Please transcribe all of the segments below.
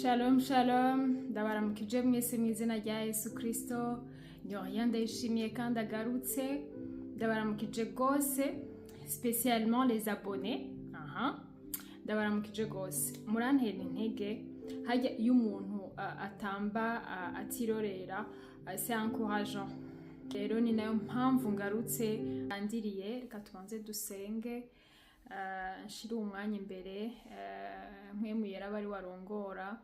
Shalom shalom, ndabaramukije mwese mu izina rya Yesu Kristo. Nyoya ndayishimiye kandi agarutse. Ndabaramukije gose, spécialement les abonnés. Aha, ndabaramukije gose, murantera intege. Hajya iyo umuntu atamba atirorera, c'est encourageant. Rero ni nayo mpamvu ngarutse andiriye. Reka tubanze dusenge, nshire umwanya imbere Mpwemu Yera aba ari warongora,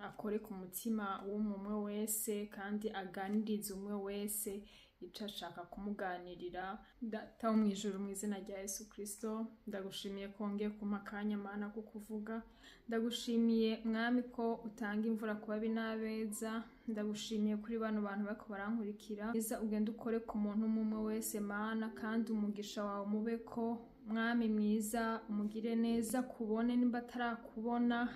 akore ku mutima w'umwe wese kandi aganirize umwe wese ico ashaka kumuganirira. Data wo mw'ijuru, mu izina rya Yesu Kristo, ndagushimiye ko wongeye kumpa akanya, Mana, ko kuvuga. Ndagushimiye, Mwami, ko utanga imvura ku babi n'abeza. Ndagushimiye kuri bano bantu bariko barankurikira. Iza ugende ukore ku muntu umwe umwe wese, Mana, kandi umugisha wawe umubeko. Mwami mwiza, umugire neza, kubone nimba atarakubona,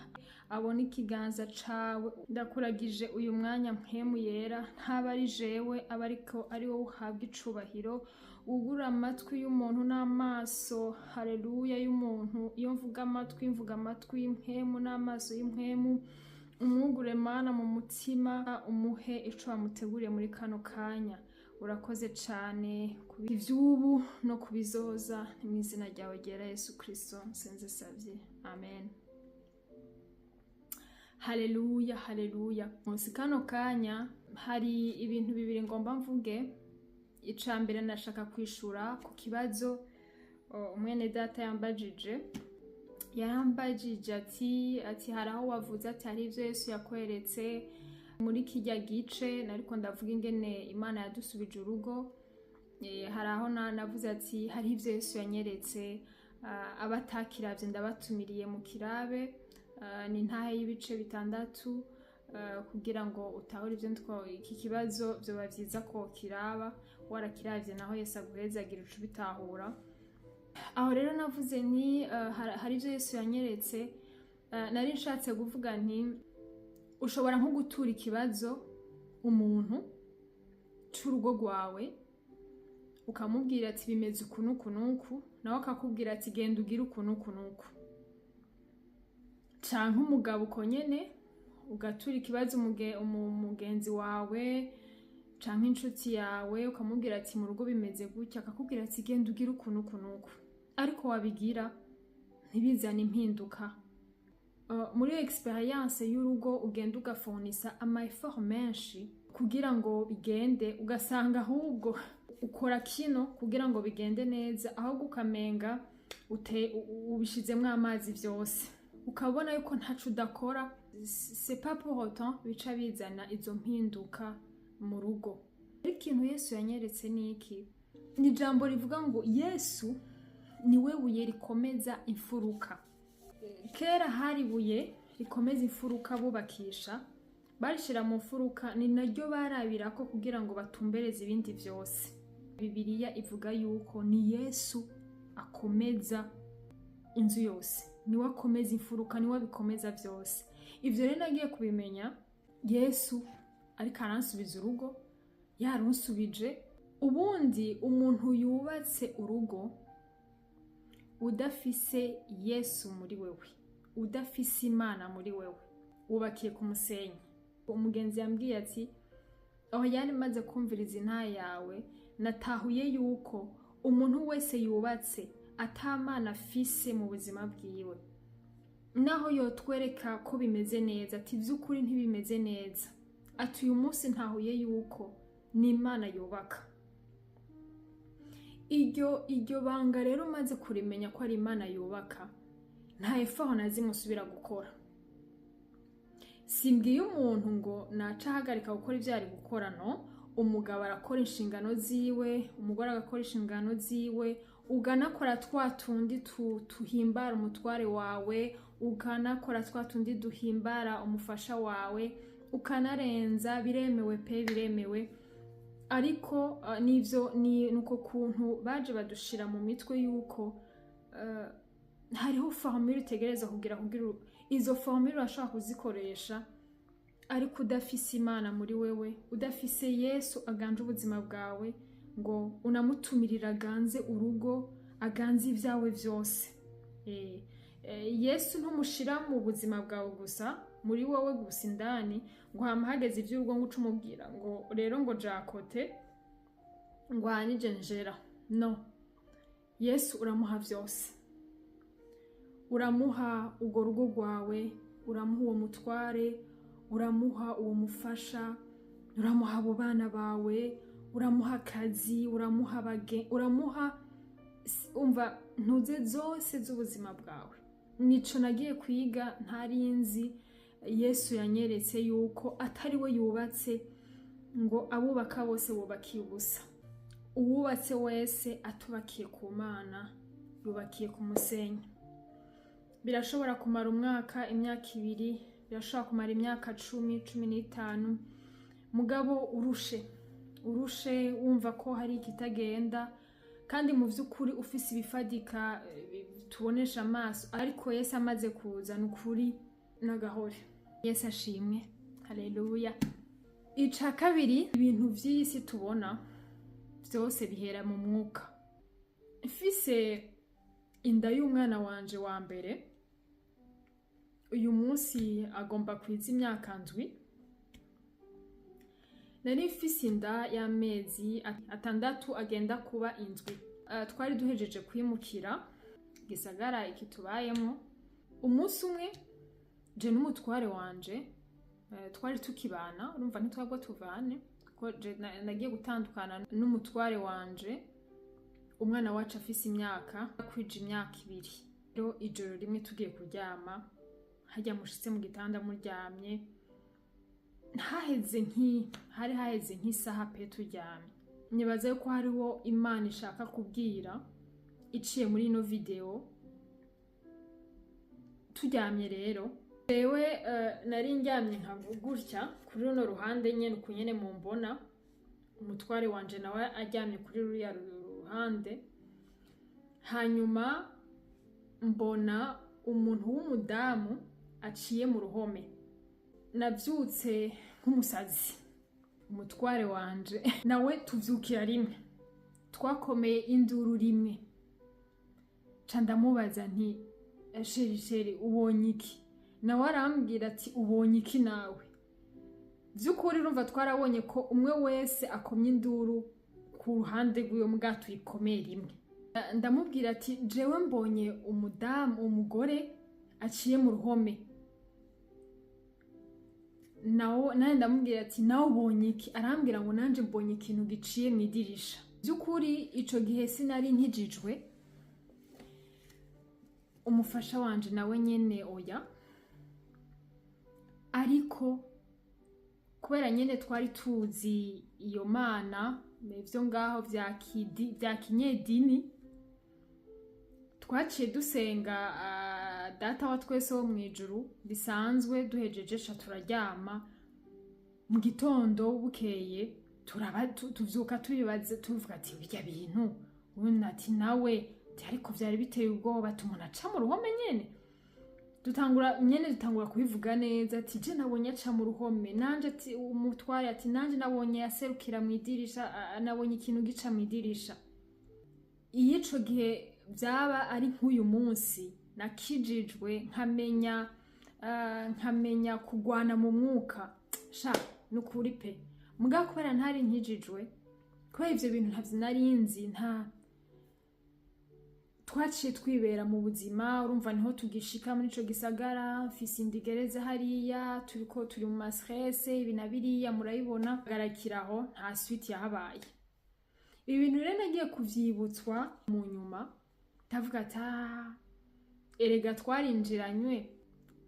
abone ikiganza cawe. Ndakuragije uyu mwanya, Mpwemu Yera, ntaba ari jewe, aba ariko ari wowe uhabwa icubahiro. Wugurure amatwi y'umuntu n'amaso, haleluya, y'umuntu. Iyo mvuga amatwi, mvuga amatwi y'impwemu n'amaso y'impwemu. Umwugure, Mana, mu mutima, umuhe ico wamuteguriye muri kano kanya. Urakoze cane ku ivy'ubu no kubizoza. Ni mu izina ryawe ryera Yesu Kristo nsenze savye, amen. Haleluya, haleluya. Munsi kano kanya hari ibintu bibiri ngomba mvuge. Ica mbere, ndashaka kwishura ku kibazo umwene data yambajije. Yarambajije ati hari aho wavuze ati hari ivyo Yesu yakweretse muri kirya gice nariko ndavuga ingene Imana yadusubije urugo. Hari aho navuze ati hariho ivyo Yesu yanyeretse. Abatakiravye ndabatumiriye mu kirabe. Ni intahe y'ibice 6, kugira ngo utahure ivyo ndiko. Iki kibazo vyoba vyiza ko kiraba warakiravye, naho Yesu aguhezagira uca ubitahura. Aho rero navuze nti hari ivyo Yesu yanyeretse. Nari nshatse kuvuga nti ushobora nko gutura ikibazo umuntu c'urugo rwawe, ukamubwira ati bimeze uku n'uku n'uku, nawe akakubwira ati genda ugire uku n'uku n'uku. Canke umugabo uko nyene, ugatura ikibazo umugenzi wawe canke inshuti yawe, ukamubwira ati mu rugo bimeze gutya, akakubwira ati genda ugire uku n'uku n'uku, ariko wabigira ntibizane impinduka. Muri expérience y'urugo, ugenda ugafournissa ama effort menshi kugira ngo bigende, ugasanga ahubwo ukora kino kugira ngo bigende neza, ahubwo ukamenga ubishizemwo amazi vyose, ukabona yuko ntaco udakora. C'est pas pour autant bica bizana izo mpinduka mu rugo. Ariko ikintu Yesu yanyeretse ni iki? Ni ijambo rivuga ngo Yesu niwe buye rikomeza imfuruka. Kera hari ibuye rikomeza imfuruka bubakisha, barishira mu mfuruka, ni naryo barabirako kugira ngo batumbereze ibindi vyose. Bibiliya ivuga yuko ni Yesu akomeza inzu yose, niwe akomeza imfuruka, niwe abikomeza vyose. Ivyo rero nagiye kubimenya Yesu ariko aransubiza urugo, yarunsubije. Ubundi umuntu yubatse urugo udafise Yesu muri wewe, udafise Imana muri wewe, wubakiye ku musenyi. Umugenzi yambwiye ati aho yari maze kumviriza intahe yawe, natahuye yuko umuntu wese yubatse atamana afise mu buzima bwiwe, naho yotwereka ko bimeze neza, ati by'ukuri ntibimeze neza. Ati uyu munsi ntahuye yuko ni Imana yubaka. Iryo banga rero umaze kurimenya ko ari Imana yubaka, nta effort na zimwe usubira gukora. Simbwiye umuntu ngo naca ahagarika gukora ibyo yari gukora. No umugabo arakora inshingano ziwe, umugore agakora inshingano ziwe, uganakora twa tundi tuhimbara umutware wawe, ukanakora twa tundi duhimbara umufasha wawe, ukanarenza. Biremewe pe, biremewe. Ariko nivyo ni nuko kuntu baje badushira mu mitwe yuko hariho formule utegereza kugira izo formule urashobora kuzikoresha, ariko udafise Imana muri wewe, udafise Yesu aganje ubuzima bwawe, ngo unamutumirire aganze urugo, aganze ibyawe byose. Yesu ntumushira mu buzima bwawe gusa, muri wowe gusa indani, ngo hama hageze ivy'urugo ngo uce umubwira ngo rero ngo jakote ngo ahanije njera. No, Yesu uramuha vyose, uramuha urwo rugo rwawe, uramuha uwo mutware, uramuha uwo mufasha, uramuha abo bana bawe, uramuha akazi, uramuha abage, uramuha umva ntuze zose z'ubuzima bwawe. Nico nagiye kwiga ntarinzi. Yesu yanyeretse yuko atari we yubatse, ngo abubaka bose bubakiye ubusa. Uwubatse wese atubakiye ku Mana yubakiye ku musenyi. Birashobora kumara umwaka, imyaka 2, birashobora kumara imyaka 10, 15, mugabo urushe, urushe, wumva ko hari ikitagenda, kandi mu by'ukuri ufise ibifadika tubonesha amaso. Ariko Yesu amaze kuza, ni ukuri n'agahore. Yesu ashimwe, haleluya. Ica kabiri, ibintu vy'iyi si tubona vyose bihera mu mwuka. Mfise inda y'umwana wanje wa mbere, uyu munsi agomba kwiza imyaka 7, nari mfise inda y'amezi 6 agenda kuba 7. Twari duhejeje kwimukira gisagara iki tubayemo. Umunsi umwe je n'umutware wanje, twari tukibana, urumva ntitwabwo tuvane, ko je nagiye gutandukana n'umutware wanje umwana wacu afise imyaka kwija imyaka 2. Rero ijoro rimwe tugiye kuryama, hajya mushitse mu gitanda muryamye, haheze nki hari haheze nk'isaha pe turyamye. Nibaza yuko hariho Imana ishaka kubwira iciye muri ino video. Turyamye rero, jewe nari ndyamye nka gutya kuri runo ruhande nyene, uku nyene mumbona, umutware wanje nawe aryamye kuri ruriya ruhande. Hanyuma mbona umuntu w'umudamu aciye mu ruhome. Navyutse nk'umusazi, umutware wanje nawe tuvyukira rimwe, twakomeye induru rimwe. Ca ndamubaza nti: "Chéri, chéri, ubonye iki?" Nawe arambwira ati: "Ubonye iki nawe?" Vy'ukuri urumva twarabonye ko umwe wese akomye induru ku ruhande rw'iyo mbwa, tuyikomeye rimwe. Ndamubwira ati: "Jewe mbonye umudamu, umugore aciye mu ruhome." Nawe nanjye ndamubwira ati: "Nawe ubonye iki?" Arambwira ngo: "Nanje mbonye ikintu giciye mu idirisha." By'ukuri ico gihe sinari nkijijwe, umufasha wanje nawe nyene oya, ariko kubera nyene twari tuzi iyo Mana ivyo ngaho vya kinyedini, twaciye dusenga Data wa twese wo mw'ijuru bisanzwe. Duhejeje sha turaryama. Mu gitondo bukeye turaba tuvyuka tubibaze, tuvuga ati: "Birya bintu." Ubundi ati nawe ati: "Ariko vyari biteye ubwoba." Ati: "Umuntu aca mu ruhome nyene." Dutangura nyene dutangura kubivuga neza, ati: "Je nabonye aca mu ruhome." Nanje ati, umutware ati: "Nanje nabonye yaserukira mu idirisha, nabonye ikintu gica mu idirisha." Iyo ico gihe vyaba ari nk'uyu munsi nakijijwe, nkamenya kugwana mu mwuka, sha nukuri pe. Muga kubera ntari nkijijwe, kubera ivyo bintu ntavyo nari nzi, nta twaciye twibera mu buzima. Urumva niho tugishika muri ico gisagara, mfise indigereze hariya, turiko turi mu ma stress, ibi na biriya murabibona. Garakiraho, nta suite yahabaye. Ibi bintu rero nagiye kuvyibutswa mu nyuma, ndavuga ati: "Ah, erega twarinjiranywe."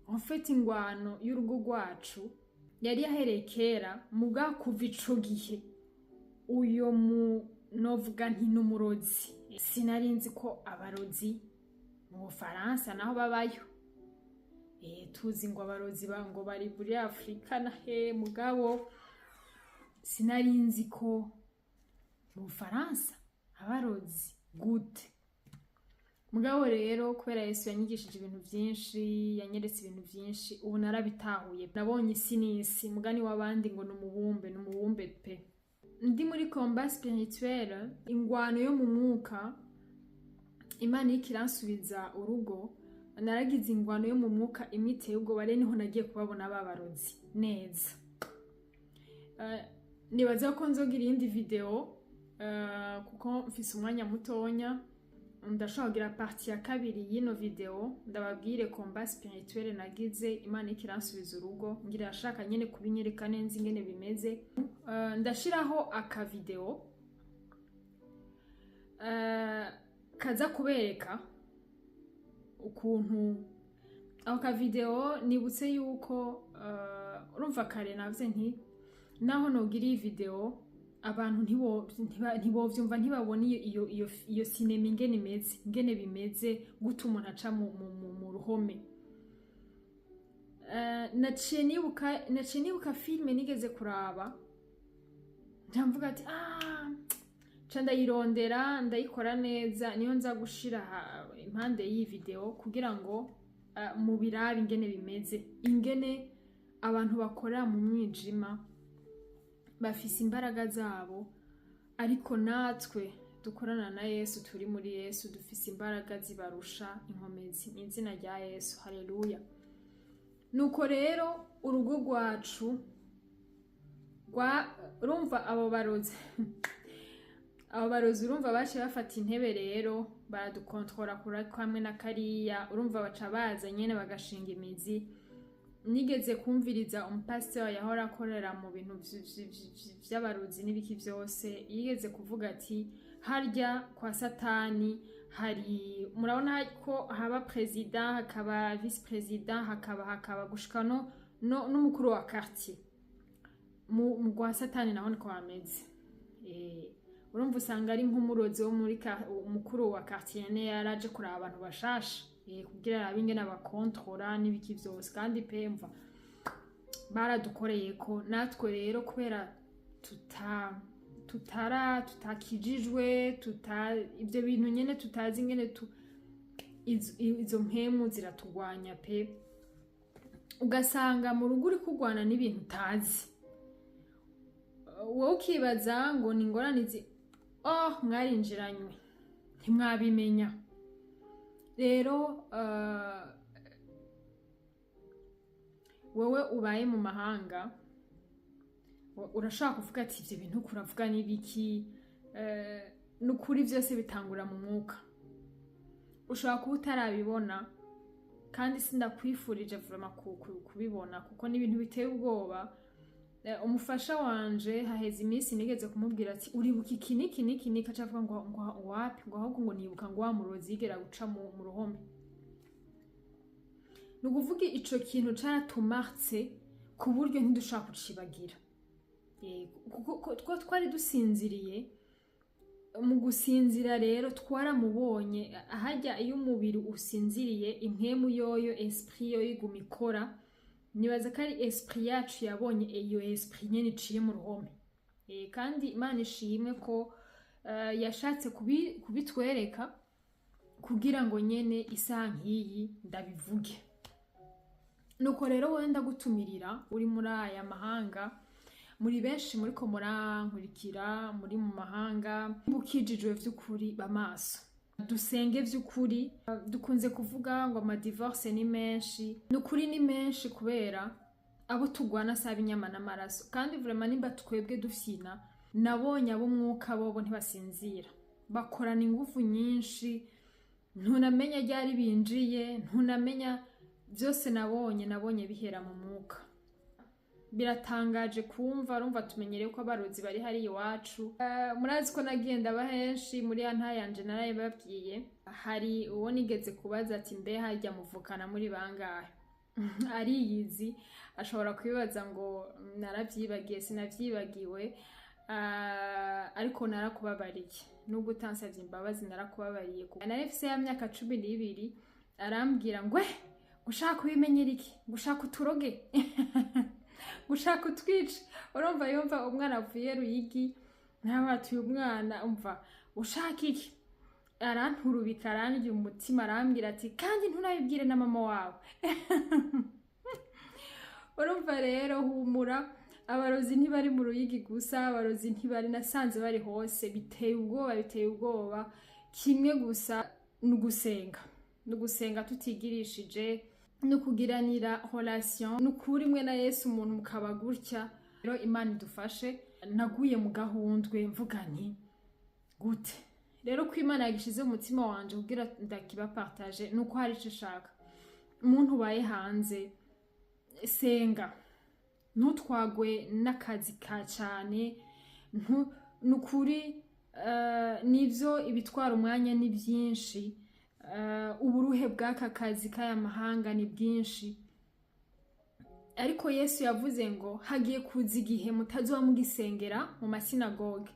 En fait ingwano y'urugo rwacu yari yahereye kera, muga kuva ico gihe uyo mu novuga nti n'umurozi. Sinari nzi ko abarozi mu Bufaransa naho babayo. Tuzi ngo abarozi ngo bari muri Afurika na he, mugabo sinari nzi ko mu Bufaransa abarozi gute. Mugabo rero kubera Yesu yanyigishije ibintu vyinshi, yanyeretse ibintu vyinshi, ubu narabitahuye. Nabonye isi n'isi, mugani w'abandi ngo ni umubumbe, ni umubumbe pe. Ndi muri combat spirituel, ingwano yo mu mwuka, Imana iriko iransubiza urugo. Naragize ingwano yo mu mwuka imwe iteye ubwoba. Rero niho nagiye kubabona babarozi neza. Nibaza ko nzogira iyindi video, kuko mfise umwanya mutonya. Ndashobora kugira partie ya kabiri y'ino video, ndababwire combat spirituel nagize, Imana ikiransubiza urugo. Ngira ashaka nyene kubinyereka neza ingene bimeze. Ndashiraho aka video kaza kubereka ukuntu ako ka video. Nibutse yuko urumva kare navuze nti naho nogira iyi video, abantu ntibovyumva, ntibabona iyo cinéma ingene imeze, ingene bimeze gute umuntu aca mu ruhome. Naciye nibuka film nigeze kuraba, nca ati ah, nca ndayirondera, ndayikora neza, niyo nza gushira impande y'iyi video kugira ngo mubirabe ingene bimeze, ingene abantu bakorera mu mwijima bafise imbaraga zabo, ariko natwe dukorana na Yesu, turi muri Yesu, dufise imbaraga zibarusha inkomezi mu izina rya Yesu. Haleluya! Nuko rero urugo rwacu rwa urumva abo barozi urumva baciye bafata intebe rero, baradukontorora kuri kamwe na kariya. Urumva baca baza nyene bagashinga imizi. Nigeze kumviriza umupasiteri yahora akorera mu bintu vy'abarozi n'ibiki vyose, yigeze kuvuga ati harya kwa Satani hari, murabona ko haba président, hakaba vice-président, hakaba gushika no n'umukuru wa quartier. Mu rwa Satani naho niko hameze. Urumva usanga ari nk'umurozi wo muri umukuru wa quartier nyene yaraje kuraba abantu bashasha, kugira arabe ingene abakontorora n'ibiki vyose. Kandi pe mva baradukoreye ko natwe rero, kubera tutara tutakijijwe, tuta ibyo bintu nyene tutazi ingene tu izo mpemu ziratugwanya pe. Ugasanga mu rugo uri kurwana n'ibintu utazi, wowe ukibaza ngo ni ingorane izi, oh, mwarinjiranywe ntimwabimenya. Rero wowe ubaye mu mahanga, urashobora kuvuga ati ibyo bintu kuravuga n'ibiki? Ni ukuri byose bitangura mu mwuka. Ushobora kuba utarabibona, kandi sindakwifurije vraiment kubibona, kuko ni ibintu biteye ubwoba. Umufasha wanje haheze iminsi nigeze kumubwira ati uribuka iki niki niki niki? Aca avuga ngo wapi, ngo ahubwo ngo nibuka ngo wa murozi yigera guca mu ruhome. Ni ukuvuga ico kintu caratumarse ku buryo ntidushobora kucibagira. Kuko twari dusinziriye. Mu gusinzira rero twaramubonye ahajya. Iyo umubiri usinziriye, impwemu yoyo, esprit yoyo iguma ikora. Nibaza ko ari esprit yacu yabonye iyo esprit nyene iciye mu ruhome. Kandi Imana ishimwe ko yashatse kubitwereka kugira ngo nyene isaha nk'iyi ndabivuge. Nuko rero wowe ndagutumirira uri muri aya mahanga, muri benshi muriko murankurikira muri mu mahanga, ukijijwe vy'ukuri, bamaso dusenge vy'ukuri. Dukunze kuvuga ngo amadivorce ni menshi. Ni ukuri ni menshi, kubera abo tugwana saba inyama n'amaraso. Kandi vraiment nimba twebwe dufyina, nabonye ab'umwuka bobo ntibasinzira, bakorana ingufu nyinshi, ntunamenya ryari binjiye, ntunamenya byose. Nabonye bihera mu mwuka. Biratangaje kumva. Urumva tumenyereye ko abarozi bari hari iwacu. Murazi ko nagiye ndaba henshi muri ya ntayanje narayibabwiye. Hari uwo nigeze kubaza ati mbe harya muvukana muri bangahe? Ariyizi, ashobora kwibaza ngo naravyibagiye. Sinavyibagiwe. Ariko narakubabariye nubwo utansavye imbabazi, narakubabariye. Nari mfise ya myaka 12, arambwira ngo eh, gushaka kubimenyera iki, gushaka uturoge, gushaka utwica. Urumva yumva umwana avuye Ruyigi, ntabatuye umwana, umva ushaka iki? Aranturubika, arandya umutima, arambwira ati kandi ntunabibwire na mama wawe. Urumva rero, humura, abarozi ntibari mu Ruyigi gusa, abarozi ntibari, nasanze bari hose. Biteye ubwoba, biteye ubwoba. Kimwe gusa ni ugusenga. No gusenga tutigirishije, no kugiranira relation, ni ukuri mwe na Yesu, umuntu mukaba gutya. Rero Imana idufashe. Naguye mu gahundwe, mvuga nti: "Gute rero ko Imana yagishize mu mutima wanje kugira ndakibapartage?" Nuko hari ico ishaka. Umuntu ubaye hanze, senga, ntutwagwe n'akazi ka cyane. Ni ukuri, nibyo, ibitwara umwanya ni byinshi. Uburuhe bw'aka kazi k'aya mahanga ni bwinshi, ariko Yesu yavuze ngo hagiye kuza igihe mutazoba mugisengera mu masinagoge.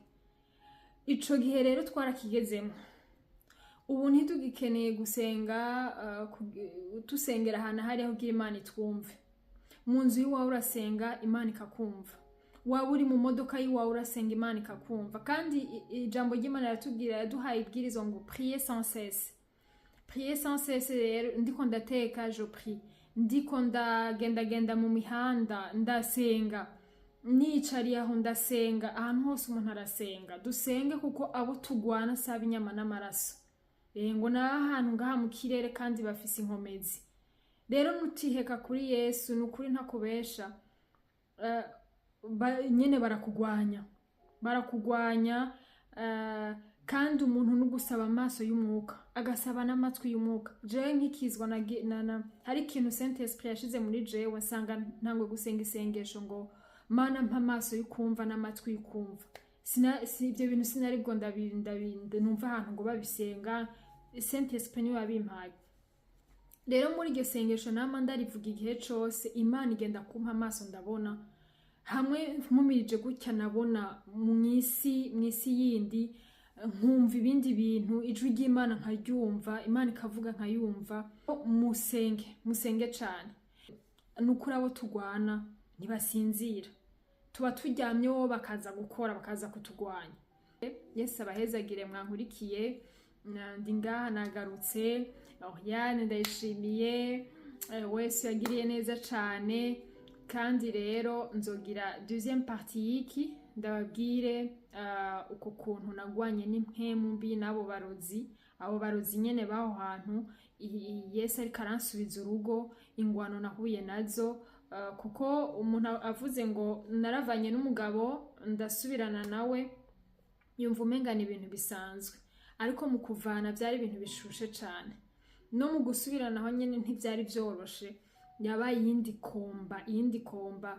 Ico gihe rero twarakigezemo. Ubu ntitugikeneye gusenga, dusengera ahantu hariya kugira Imana itwumve. Mu nzu y'iwawe urasenga, Imana ikakumva. Waba uri mu modoka y'iwawe, urasenga, Imana ikakumva. Kandi ijambo ry'Imana riratubwira, yaduhaye ibwirizo ngo "priez sans cesse", priez sans cesse. Rero ndiko ndateka, je prie. Ndiko ndagendagenda mu mihanda, ndasenga. Nicariye aho, ndasenga. Ahantu hose umuntu arasenga. Dusenge, kuko abo tugwana si ab'inyama n'amaraso. Ngo ni ahantu ngaha mu kirere, kandi bafise inkomezi. Rero nutiheka kuri Yesu, ni ukuri ntakubesha, nyene barakugwanya, barakugwanya. Kandi umuntu no gusaba amaso y'umwuka, agasaba n'amatwi y'umwuka. Jewe nkikizwa na hari ikintu Saint Esprit yashize muri jewe, nsanga ntangwe gusenga isengesho ngo: "Mana, mpa amaso y'ukumva n'amatwi y'ukumva." Si ibyo bintu sinaribwo numva ahantu ngo babisenga. Saint Esprit niwe yabimpaye. Rero muri iryo sengesho nama ndarivuga igihe cose, Imana igenda kumpa amaso, ndabona hamwe mpumirije gutya, nabona mw'isi yindi, nkumva ibindi bintu, ijwi ry'Imana nkaryumva, Imana ikavuga nkayumva. Musenge, musenge cane. Ni ukuri, abo tugwana ntibasinzira. Tuba turyamye, bo bakaza gukora, bakaza kutugwanya. Yesu abahezagire mwankurikiye. Ndi ngaha, nagarutse. Oriane ndayishimiye, wese yagiriye neza cane. Kandi rero nzogira deuxième partie y'iki, ndababwire uko kuntu nagwanye n'impwemu mbi n'abo barozi, abo barozi nyene b'aho hantu. Yesu ariko aransubiza urugo, ingwano nahuye nazo, kuko umuntu avuze ngo naravanye n'umugabo ndasubirana nawe, yumva umenga ni ibintu bisanzwe, ariko mu kuvana byari ibintu bishushe cane. No mu gusubiranaho nyene ntivyari vyoroshe, yabaye iyindi combat, iyindi combat.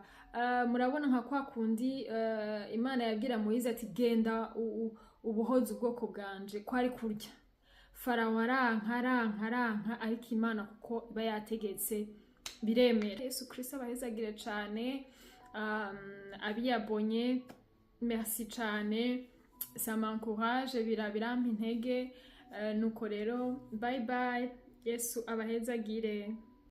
Murabona nka kwa kundi Imana yabwira Moyize ati: "Genda ubohoze ubwoko bwanje." Kwari kurya Farawo aranka, aranka, aranka, ariko Imana kuko iba yategetse, biremera. Yesu Kristo abahezagire cane. Abiyabonye, merci cane, ça m'encourage, birampa intege. Nuko rero, bye bye, Yesu abahezagire.